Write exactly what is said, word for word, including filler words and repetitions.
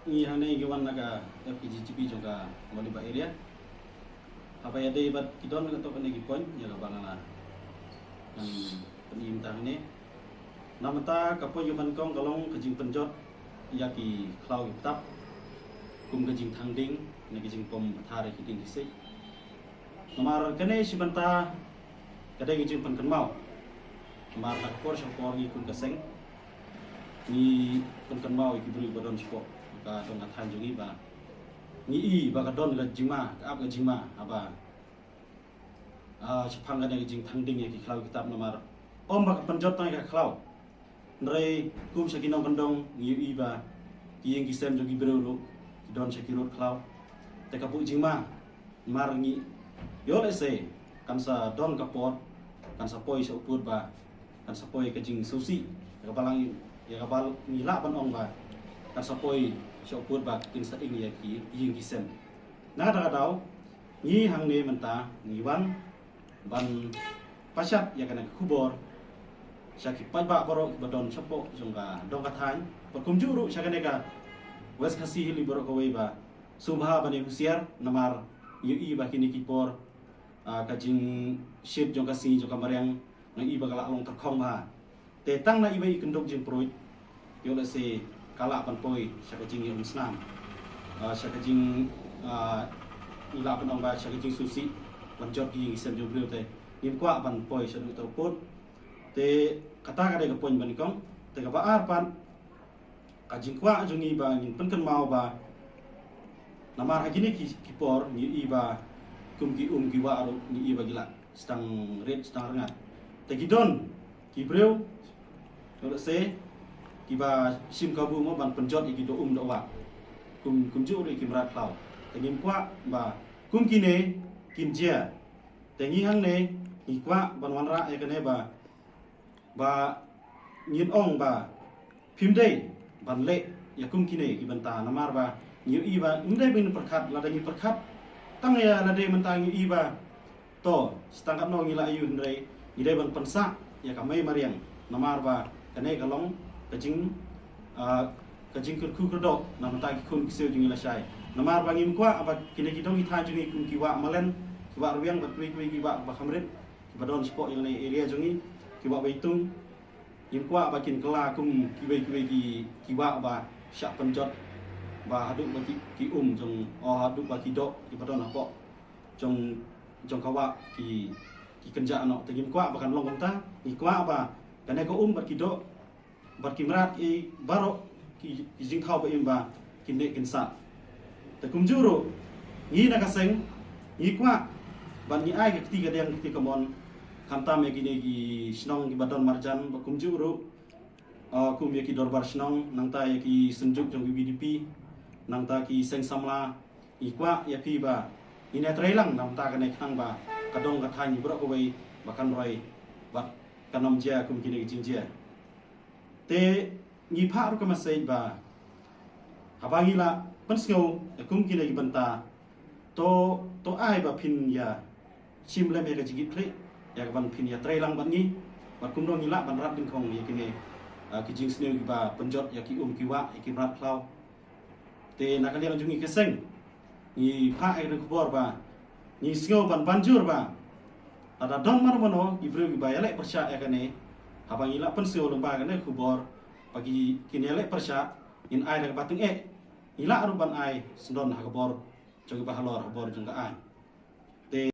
Ngi hangne ngi wan na ka F K G G B jong ka Mawlai Bah area. Haba ïadei bad ki don katto katne ki point ïa kaba nga la ngan pyni mynta hangne. Na mynta ka point kaba nyngkong ka long ka jingpynjot ïa ki khlaw ki btap kum ka jingthang ding ne ka jingpom pathar ïa ki dieng ki siej. Namar kane shi bynta ka dei ka jingpynkynmaw. Namar na ka por sha ka por ngi kum ka seng ngi pynkynmaw ïa ki briew ba don shapoh ka dong ka thaiñ jong ngi ba ngi i ba ka don ka jingma, ka ap ka jingma haba, ah, shaphang kane ka jingthang ding ïa ki khlaw ki btap. Namar ym ba ka pynjot tang ïa ka khlaw, hynrei kum sha ki nongkyndong ngi ïohi ba ki ïing ki sem jong ki briew ruh ki don sha ki rud khlaw. Te ka buh jingma, namar ngi ïoh lehse kan sa don ka por kan sa poi sha u pud ba kan sa poi ka jingsngewsih ïa kaba lang, ïa kaba ngi lah ban ong ba kan sa poi sha u pud ba kin sa ing ïa ki ïing ki sem. Na kata ka daw ngi hangne mynta ngi wan ban pashat ïa kane ka khubor sha ki paidbah baroh kiba don shapoh jong ka dong ka thaiñ, bad kumjuh ruh sha kane ka West Khasi Hills baroh kawei ba sngewbha ban ïa husiar. Namar ngi ïohi ba kine ki por, ah, ka jingshit jong ka sngi jong ka mariang nga i ba ka la long tyrkhong bha. Te tang na iba i kynduk jingpruid ïoh lehse ka lah ban poi sha ka jingïaumsnam, ah, sha ka jing, ah, i lah ban ong ba sha ka jingsngewsih ban jot ki ïing ki sem jong briew. Te ngim kwah ban poi sha u pud. Te kata ka dei ka point ba nyngkong. Te kaba ar pat ka jingkwah jong ngi ba ngin pynkynmaw ba namar ha kine ki, ki por ngi i ba kum ki um ki wah ruh ngi i ba ki la sdang rit sdang rngat. Te ki don ki briew, ïoh lehse kiba shim kabu mo ban pynjot ïa ki doh um doh wah kum, kumjuh ruh ïa ki mrad khlaw. Te ngim kwah ba kum kine kin jia. Te ngi hangne ngi kwah ban wanrah ïa kane ba ba ngin ong ba phim dei ban leh ïa kum kine ki bynta. Namar ba ngi ïohi ba ym dei ban pyrkhat, lada ngi pyrkhat tang ïa lade mynta ngi ïohi ba to sdang katno ngi la ïohi, hynrei ngi dei ban pynsah ïa ka mei mariang. Namar ba kane ka long ka jing, ah, ka jingkyrkhu kyrdoh na bynta ki khun ki ksiew jong ngi lashai. Namar ba ngim kwah ba kine ki dong ki thaiñ jong ngi kum ki wah Malen, ki wah Rwiang bad kiwei kiwei ki wah ba kham rit kiba don shapoh ïa kane area jong ngi, ki wah Beitung. Ngim kwah ba kin kylla kum kiwei kiwei ki, ki wah ba shah pynjot ba haduh ba ki, ki um jong, oh, haduh ba ki doh kiba don hapoh jong, jong ka wah ki, ki kynjah noh. Te ngim kwah ba kan long kumta. Ngi kwah ba kane ka um bad ki doh bad ki mrad ki baroh ki, ki jingthaw ba im ba kin neh kin sah. Te kumjuh ruh ngi na ka seng ngi kwah ban ngi ai ka kti kadiang kti kamon khamtam ïa kine ki shnong kiba don marjan, ba kumjuh ruh, ah, kum ïa ki dorbar shnong, nangta ïa ki synjuk jong ki V D P, nangta ki seng samla. Ngi kwah ïa phi ba ngin ïatreilang na bynta kane khnang ba ka dong ka thaiñ baroh kawei ba kan roi bad kan ym jia kum kine ki jingjia. Te ngi phah ruh ka message ba haba ngi la pynsngew ïa kum kine ki bynta, to, to ai ba phin ïa shim lem ïa ka jingkitkhlieh ïa ka ban phin ïatreilang bad ngi, bad kumno ngi lah ban rat dyngkhong ïa kine, ah, ki jingsniew kiba pynjot ïa ki um ki wah ïa ki mrad khlaw. Te na ka liang jong ngi ka seng ngi phah ïa ka khubor ba ngi sngew ban ban jur ba lada don mano mano ki briew kiba ïaleh pyrshah ïa kane, haba ngi la pynsngew lyngba kane ka khubor ba ki, kin ïaleh pyrshah, ngin ai da kaba tyngeh, ngi lah ruh ban ai sngewdon ha ka bor jong kiba halor ha bor jong ka aiñ. Te